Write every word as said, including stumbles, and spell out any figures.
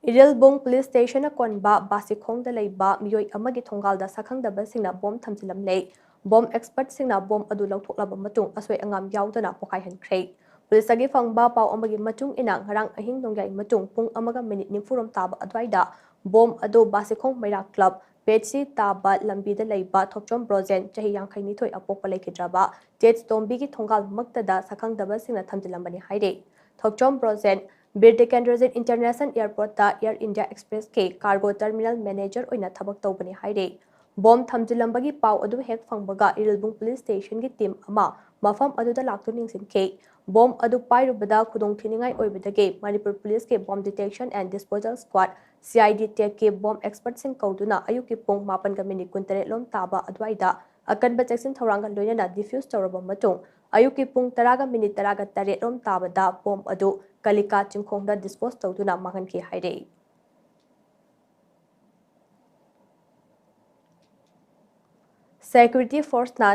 Irilbung police ꯁ꯭ꯇꯦꯁꯟꯅ ꯀꯣꯟꯕ ꯕꯥꯁꯤꯈꯣꯡꯗ ꯂꯩꯕ ꯃꯤꯑꯣꯏ ꯑꯃꯒꯤ ꯊꯣꯡꯒꯥꯜꯗ ꯁꯛꯈꯪꯗꯕꯁꯤꯡꯅ ꯕꯣꯝ ꯊꯝꯖꯤꯜꯂꯝꯂꯦ꯫ ꯕꯣꯝ ꯑꯦꯛꯁꯄꯔꯠꯁꯤꯡꯅ ꯕꯣꯝ ꯑꯗꯨ ꯂꯧꯊꯣꯛꯂꯕ ꯃꯇꯨꯡ ꯑꯁꯣꯏ ꯑꯉꯥꯝ ꯌꯥꯎꯗꯅ ꯄꯣꯈꯥꯏꯍꯟꯈ꯭ꯔꯦ꯫ ꯄꯨꯂꯤꯁꯇꯒꯤ ꯐꯪꯕ ꯄꯥꯎ ꯑꯃꯒꯤ ꯃꯇꯨꯡ ꯏꯟꯅ, ꯉꯔꯥꯡ ꯑꯍꯤꯡ ꯅꯣꯡꯌꯥꯏ ꯃꯇꯨꯡ ꯄꯨꯡ ꯑꯃꯒ ꯃꯤꯅꯤꯠ ꯅꯤꯐꯨꯔꯣꯝ ꯇꯥꯕ ꯑꯗꯨꯋꯥꯏꯗ ꯕꯣꯝ ꯑꯗꯨ ꯕꯥꯁꯤꯈꯣꯡ ꯃꯩꯔꯥ ꯀ꯭ꯂꯕ, ꯄꯦꯠꯁꯤ ꯇꯥꯕ ꯂꯝꯕꯤꯗ ꯂꯩꯕ ꯊꯣꯛꯆꯣꯝ ꯕ꯭ꯔꯣꯖꯦꯟ, ꯆꯍꯤ ꯌꯥꯡꯈꯩ ꯅꯤꯊꯣꯏ, ꯑꯄꯣꯛꯄ ꯂꯩꯈꯤꯗ꯭ꯔꯕ ꯇꯦꯠꯁ ꯇꯣꯝꯕꯤꯒꯤ ꯊꯣꯡꯒꯥꯜ ꯃꯛꯇꯗ ꯁꯛꯈꯪꯗꯕꯁꯤꯡꯅ ꯊꯝꯖꯤꯜꯂꯝꯕꯅꯤ ꯍꯥꯏꯔꯤ꯫ ꯊꯣꯛꯆꯣꯝ ꯕ꯭ꯔꯣꯖꯦꯟ ꯕꯤꯔ ꯇꯤꯀꯦꯟꯗ꯭ꯔꯖꯤꯠ ꯏꯟꯇꯔꯅꯦꯁꯅꯦꯜ ꯑꯦꯌꯔꯄꯣꯔꯠꯇ air India ꯑꯦꯛꯁꯄ꯭ꯔꯦꯁꯀꯤ cargo terminal manager ꯑꯣꯏꯅ ꯊꯕꯛ ꯇꯧꯕꯅꯤ ꯍꯥꯏꯔꯤ꯫ ꯕꯣꯝ ꯊꯝꯖꯤꯜꯂꯝꯕꯒꯤ ꯄꯥꯎ ꯑꯗꯨ ꯍꯦꯛ ꯐꯪꯕꯒ ꯏꯔꯤꯜꯕꯨꯡ ꯄꯨꯂꯤꯁ ꯁ꯭ꯇꯦꯁꯟꯒꯤ ꯇꯤꯝ ꯑꯃ ꯃꯐꯝ ꯑꯗꯨꯗ ꯂꯥꯛꯇꯨꯅ ꯌꯦꯡꯁꯤꯟꯈꯤ꯫ ꯕꯣꯝ ꯑꯗꯨ ꯄꯥꯏꯔꯨꯕꯗ ꯈꯨꯗꯣꯡꯊꯤꯅꯤꯡꯉꯥꯏ ꯑꯣꯏꯕꯗꯒꯤ ꯃꯅꯤꯄꯨꯔ ꯄꯨꯂꯤꯁꯀꯤ bomb detection and disposal squad, C I D ꯇꯦꯛꯀꯤ bomb ꯑꯦꯛꯁꯄꯔꯠꯁꯤꯡ ꯀꯧꯗꯨꯅ ꯑꯌꯨꯛꯀꯤ ꯄꯨꯡ ꯃꯥꯄꯟꯒ ꯃꯤꯅꯤꯠ ꯀꯨꯟꯇꯔꯦꯠ ꯂꯣꯝ ꯇꯥꯕ ꯑꯗꯨꯋꯥꯏꯗ ꯑꯀꯟꯕ ꯆꯦꯛꯁꯤꯟ ꯊꯧꯔꯥꯡꯒ ꯂꯣꯏꯅꯅ ꯗꯤꯐ꯭ꯌꯨꯁ ꯇꯧꯔꯕ ꯃꯇꯨꯡ, ꯑꯌꯨꯛꯀꯤ ꯄꯨꯡ ꯇꯔꯥꯒ ꯃꯤꯅꯤꯠ ꯇꯔꯥꯒ ꯇꯔꯦꯠ ꯂꯣꯝ ꯇꯥꯕꯗ ꯕꯣꯝ ꯑꯗꯨ ꯀꯂꯤꯀꯥ ꯆꯤꯡꯈꯣꯡꯗ ꯗꯤꯁꯄꯣꯖ ꯇꯧꯗꯨꯅ ꯃꯥꯡꯍꯟꯈꯤ ꯍꯥꯏꯔꯤ꯫ ꯁꯦꯀ꯭ꯌꯨꯔꯤꯇꯤ ꯐꯣꯔꯁꯅ